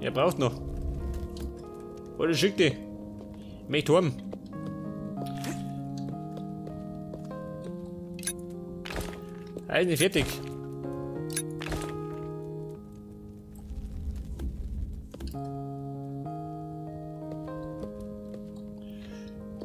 Er braucht noch. Oder schick die. Ich möchte heim. Eisen fertig.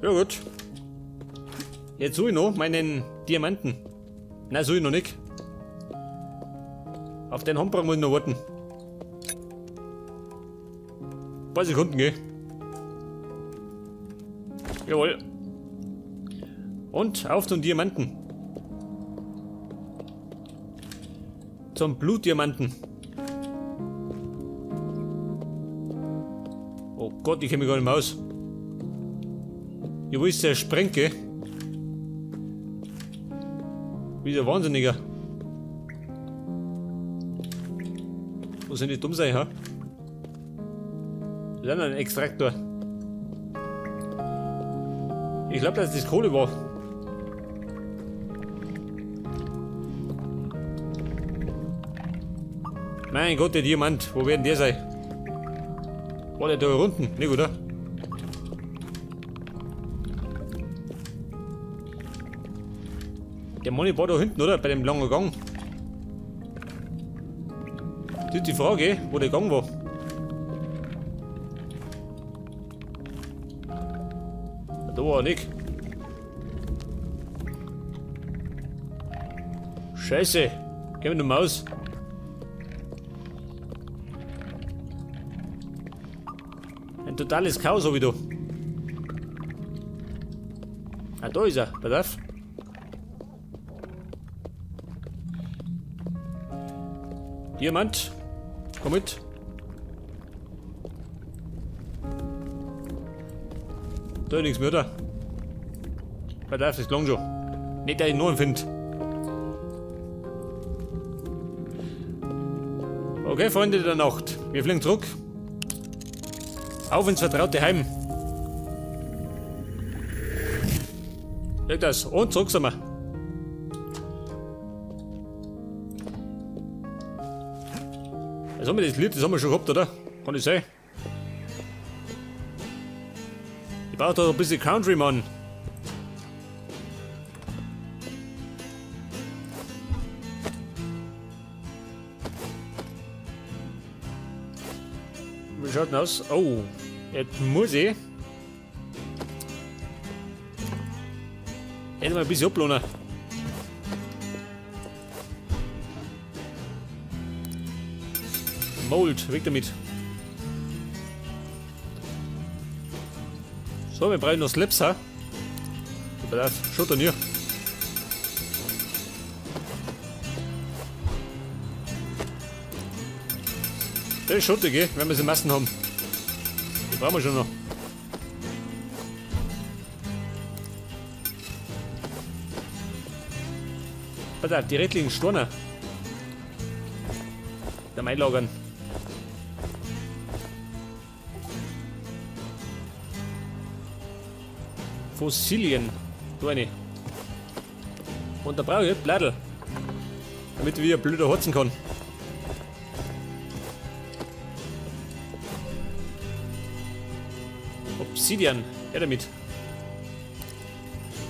Ja gut. Jetzt suche ich noch meinen Diamanten. Nein, suche ich noch nicht. Auf den Handbrang muss ich noch warten. Ein paar Sekunden, gell? Jawohl. Und auf zum Diamanten. Zum Blutdiamanten. Oh Gott, ich kenne mich gar nicht mehr aus. Ja, wo ist der Sprenke? Wie der Wahnsinniger. Wo sind die dumm sein, ha? Das ist ein Extraktor. Ich glaube, dass das Kohle war. Mein Gott, der Diamant. Wo werden der sein? War der da unten? Nicht, oder? Der Money war da hinten, oder? Bei dem langen Gang. Das ist die Frage, wo der Gang war. Da war er nicht. Scheiße. Geh mit der Maus. Ein totales Chaos hab ich da. Ah, da ist er. Pass auf. Diamant, komm mit. Da ist nichts mehr da. Pass auf, das klang schon. Nicht, dass ich noch einen finde. Okay, Freunde der Nacht. Wir fliegen zurück. Auf ins vertraute Heim. Leg das. Und zurück sind wir. Also haben wir das Lied, das haben wir schon gehabt, oder? Kann ich sein? Ich brauche da ein bisschen Country, Mann. Wie schaut denn aus? Oh, jetzt muss ich. Jetzt mal ein bisschen ablohnen. Mold, weg damit. So, wir brauchen noch Slips, ha? Pass auf, schaut dann hier. Das ist schottig, eh, wenn wir sie Massen haben. Die brauchen wir schon noch. Pass auf, die restlichen Steine. Da einlagern. Fossilien. Da eine. Und da brauche ich Bladel. Damit ich wieder blöder horzen kann. Obsidian. Her damit.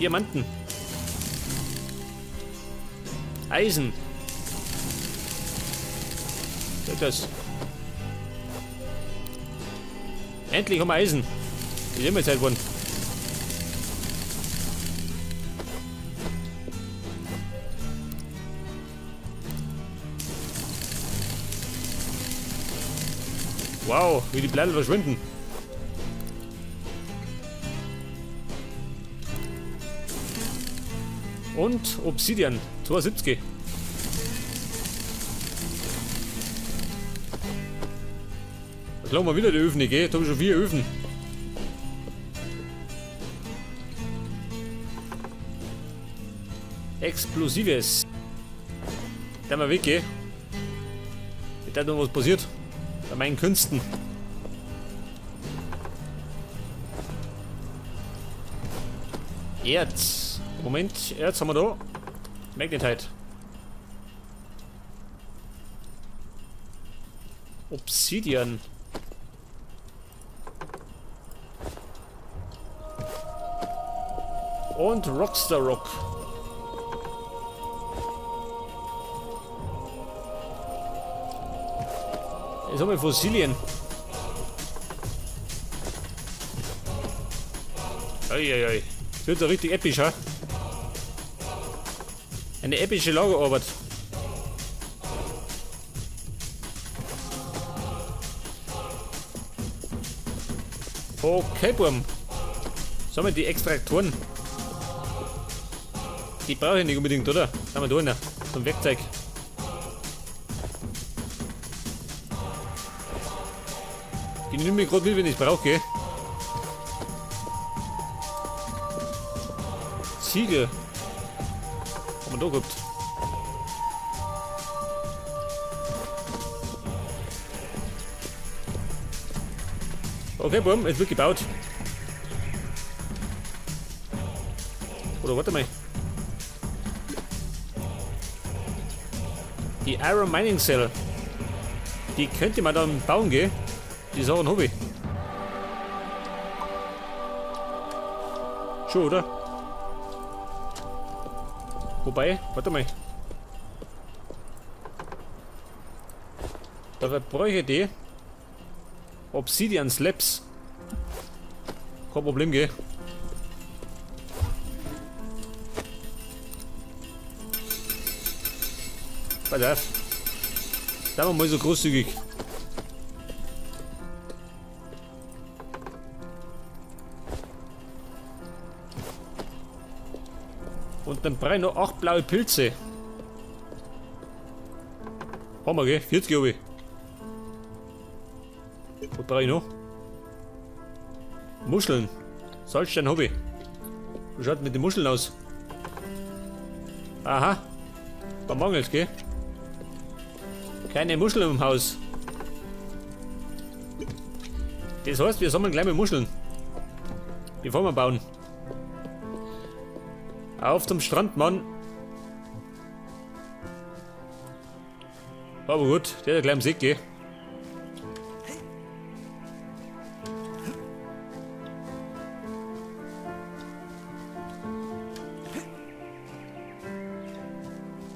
Diamanten. Eisen. Das. Endlich haben wir Eisen. Ist immer Zeit geworden. Wow, wie die Blätter verschwinden. Und Obsidian, 270. Da klauen wir wieder die Öfen, gell? Da habe ich schon 4 Öfen. Explosives. Da mal weg, gell? Da noch was passiert. Bei meinen Künsten. Erz. Moment, Erz haben wir da. Magnetite. Obsidian. Und Rockstar Rock. Jetzt haben wir Fossilien. Eieiei. Das wird so richtig episch, ha? Eine epische Lagerarbeit. Okay, Burm. Sollen wir die Extraktoren? Die brauche ich nicht unbedingt, oder? Haben wir da noch. Zum Werkzeug. Die nehme ich gerade mit, wenn ich es brauche, gell? Ziegel. Haben wir da gehabt. Okay, Burm, es wird gebaut. Oder warte mal. Die Iron Mining Cell. Die könnte man dann bauen, gell? Die ist auch ein Hobby. Schon, oder? Wobei, warte mal. Dabei brauche ich die Obsidian Slabs. Kein Problem, gell? Pass auf. Da wir mal so großzügig. Und dann brauche ich noch 8 blaue Pilze. Haben wir, gell? 40 habe ich. Was brauche ich noch? Muscheln. Salzstein habe ich. Wie schaut mit den Muscheln aus? Aha. Da mangelt's, gell? Keine Muscheln im Haus. Das heißt, wir sammeln gleich mal Muscheln. Bevor wir bauen. Auf zum Strand, Mann. Aber gut, der ist ja gleich am See, gell?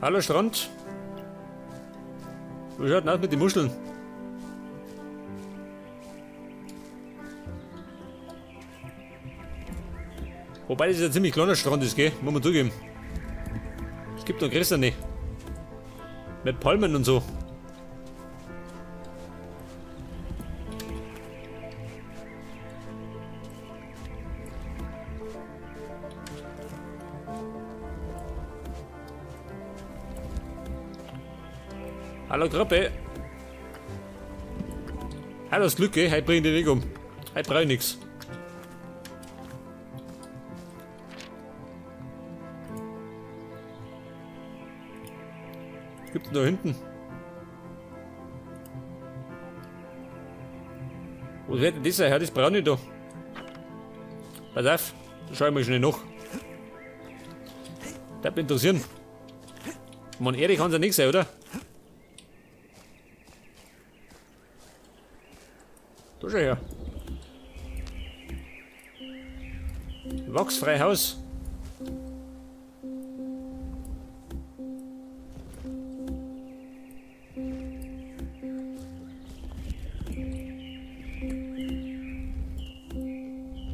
Hallo Strand. Wie schaut denn aus mit den Muscheln? Wobei das ja ein ziemlich kleiner Strand ist, gell? Muss man zugeben. Es gibt noch größere. Mit Palmen und so. Hallo Gruppe. Hallo das Glück, gell? Heute bring ich den Weg um. Heute brauche ich nichts. Was gibt's denn da hinten? Was wird denn das sein? Das brauche ich da. Pass auf, da schau ich mal schnell nach. Das mich interessieren. Man, ehrlich kann es ja nicht sein, oder? Da schau her. Wachsfrei Haus.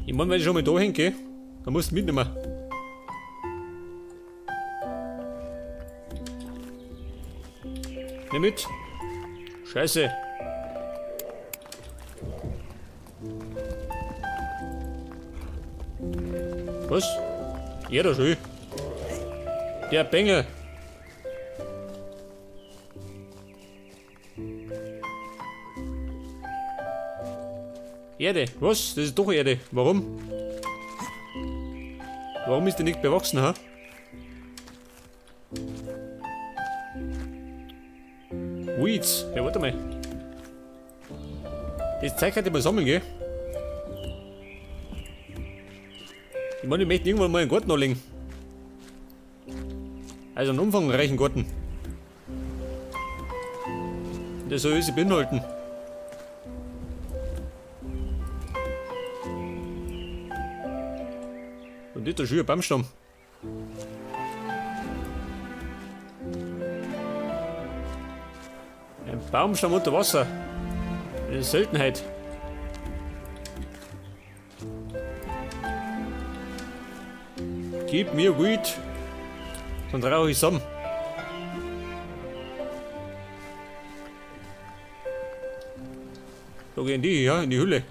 Ich meine, wenn ich schon mal da hingehe, dann musst du mitnehmen. Nimm mit. Scheiße. Was? Ja, da schön. Der Bengel. Erde. Was? Das ist doch Erde. Warum? Warum ist die nicht bewachsen, ha? Weeds. Ja, warte mal. Das Zeug hätte ich mal sammeln, gell? Ich meine, ich möchte irgendwann mal einen Garten anlegen. Also einen umfangreichen Garten. Der soll sie beinhalten. Und Und das ist schon ein Baumstamm. Ein Baumstamm unter Wasser. Eine Seltenheit. Gib mir Weed. Sonst rauche ich zusammen. Da gehen die, ja, in die Hülle.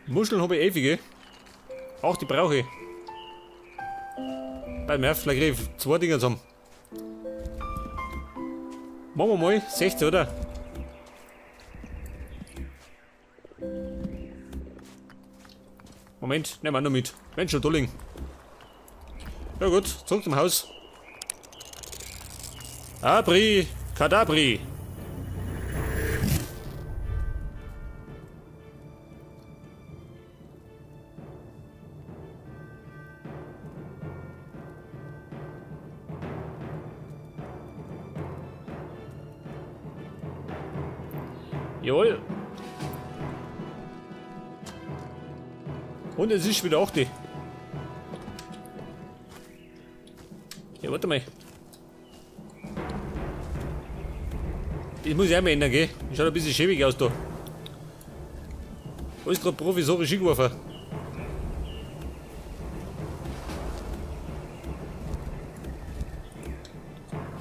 Muscheln habe ich ewige. Auch die brauche ich. Beim Herbstfleisch zwei Dinger zusammen. Machen wir mal 16, oder? Moment, nehmen wir noch mit. Mensch, schon Dulling. Ja gut, zurück zum Haus. Abri, Kadabri. Jawohl. Und es ist wieder 8. Ja, warte mal. Das muss ich auch mal ändern, gell? Das schaut ein bisschen schäbig aus da. Alles gerade provisorisch hingeworfen.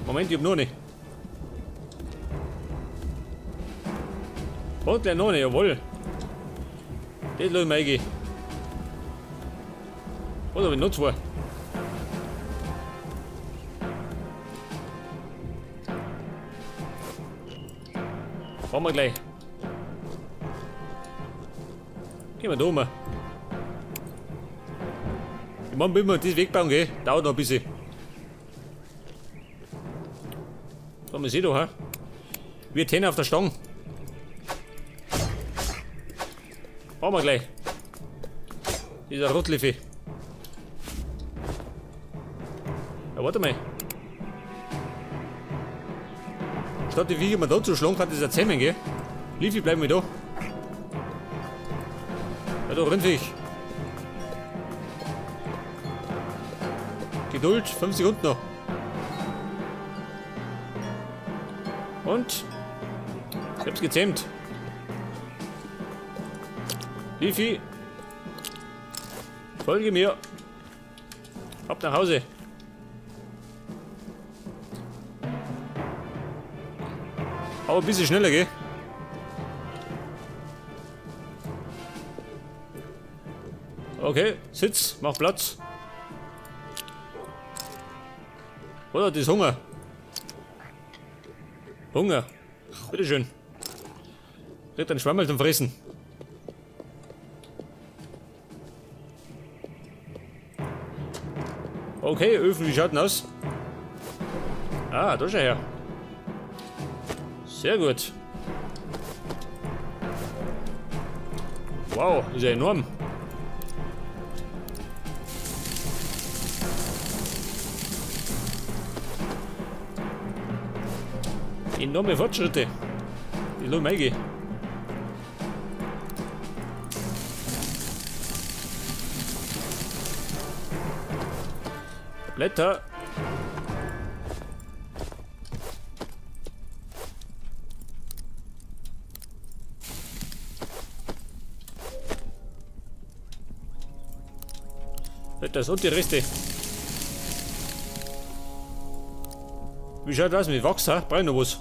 Moment, ich hab noch eine. Und gleich noch eine, jawohl. Das lass ich mal eingehen. Oder hab ich noch zwei? Fahren wir gleich. Gehen wir da um. Ich meine, wenn wir das wegbauen, gell? Dauert noch ein bisschen. Da wir sehen doch, hä? Wir Tenner auf der Stange. Fahren wir gleich. Dieser Rotliffe. Ja, warte mal. Statt die Viecher mal da zu schlagen, kann das ja zähmen, gell? Liffy, bleib mal da. Ja, da Rindviech. Geduld, 5 Sekunden noch. Und? Ich hab's gezähmt. Liffy, folge mir. Ab nach Hause. Aber ein bisschen schneller, gell? Okay, sitz, mach Platz. Oder das ist Hunger. Hunger. Bitteschön. Kriegt einen Schwammerl zum Fressen. Okay, Öfen, wie schaut denn aus? Ah, da schau her. Sehr gut. Wow, ist ja enorm. Enorme Fortschritte. Die lass ich eingehen. Blätter. Das und die Reste. Wie schaut das mit Wachs, hä? Brauch ich noch was?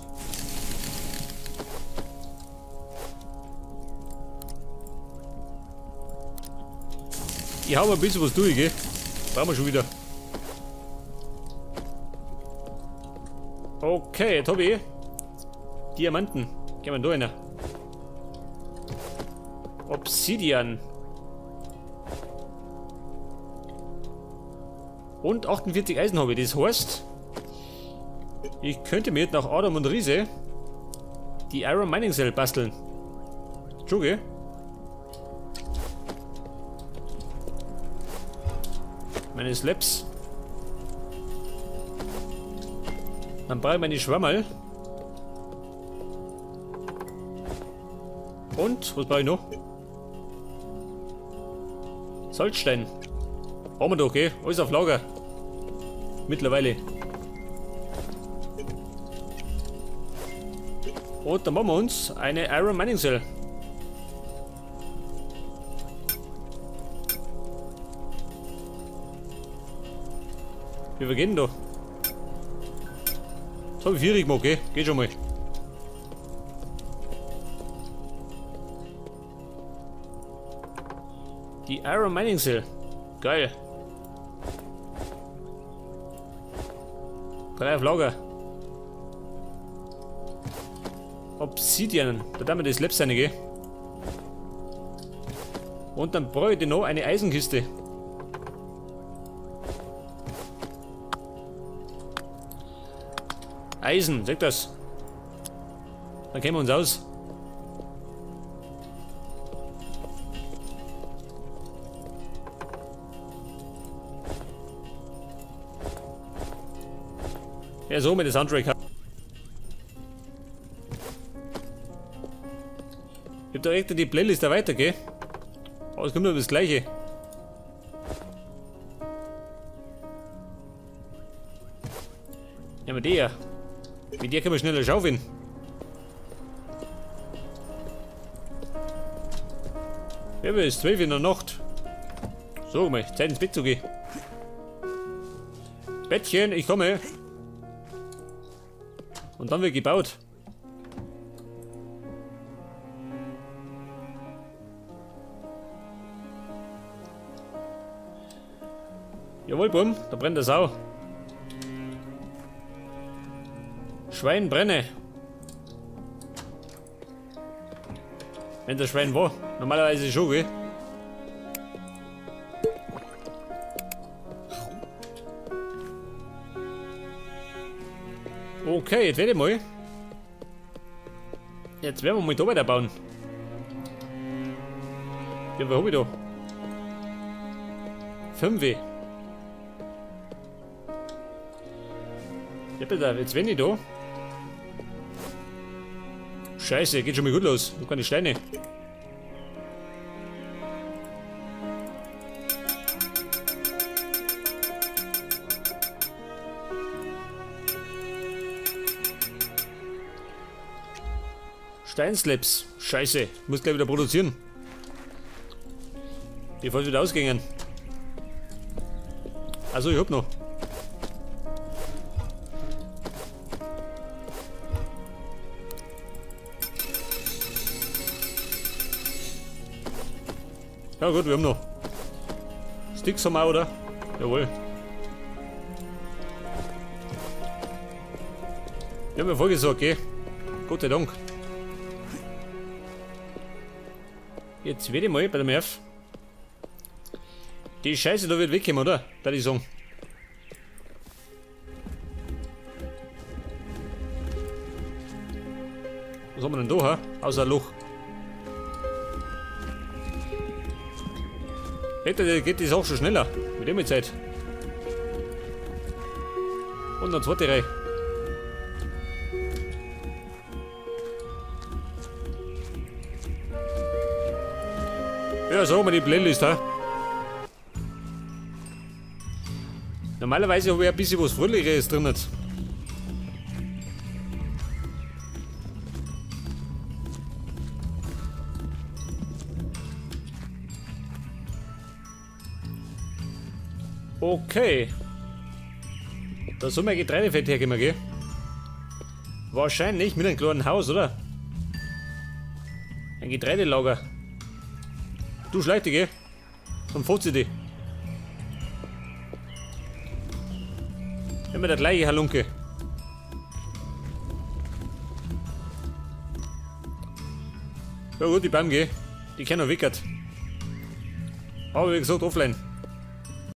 Ich hau mal ein bisschen was durch, gell? Brauchen wir schon wieder. Okay, jetzt hab ich Diamanten. Gehen wir da rein. Obsidian. Und 48 Eisen habe ich. Das heißt, ich könnte mir nach Adam und Riese die Iron Mining Cell basteln. Schon, gell? Meine Slabs. Dann brauche ich meine Schwammerl. Und, was brauche ich noch? Salzstein. Haben wir doch, gell? Alles auf Lager. Mittlerweile. Und dann machen wir uns eine Iron Mining Cell. Wie wir gehen da? Das habe ich 4 gemacht, gell? Geht schon mal. Die Iron Mining Cell. Geil. 3 auf Lager. Obsidian. Da darf man das Labs rein, gell? Und dann brauche ich noch eine Eisenkiste. Eisen, seht das? Dann kennen wir uns aus. Ja, so mit der Soundtrack. Ich hab direkt in die Playlist da weiter, gell? Aber es kommt nur das Gleiche. Ja, mit der. Mit der können wir schneller schaufeln. Ja, es ist 12 in der Nacht. So, mal, Zeit ins Bett zu gehen. Bettchen, ich komme. Und dann wird gebaut. Jawohl, bumm, da brennt der Sau. Schwein brenne. Wenn der Schwein war. Normalerweise schon, gell? Okay, jetzt werde ich mal. Jetzt werden wir mal da weiterbauen. Ja, was hab ich da? 5. Ja, bitte, jetzt wenn ich da. Scheiße, geht schon mal gut los. Du keine Steine. Steinslabs. Scheiße, muss gleich wieder produzieren. Bevor es wieder ausgingen. Also ich hab noch. Ja gut, wir haben noch. Sticks haben wir, oder? Jawohl. Wir haben ja vorgesorgt, gell? Gott sei Dank. Jetzt werde ich mal bei der Murph. Die Scheiße da wird wegkommen, oder? Da die sagen. Was haben wir denn da, ha? Außer ein Loch. Hätte, geht die Sache schon schneller. Mit dem Zeit. Und dann zweite Reihe. Ja, so haben wir die Playlist, ha? Normalerweise habe ich ein bisschen was Fröhlicheres drin. Okay. Da soll mein Getreidefeld herkommen, gell? Wahrscheinlich mit einem kleinen Haus, oder? Ein Getreidelager. Du schleich dich, gell? Dann fotze dich. Immer der gleiche Halunke. Ja gut, die Bäume, gell? Die kennen noch wickert. Aber wie gesagt, offline.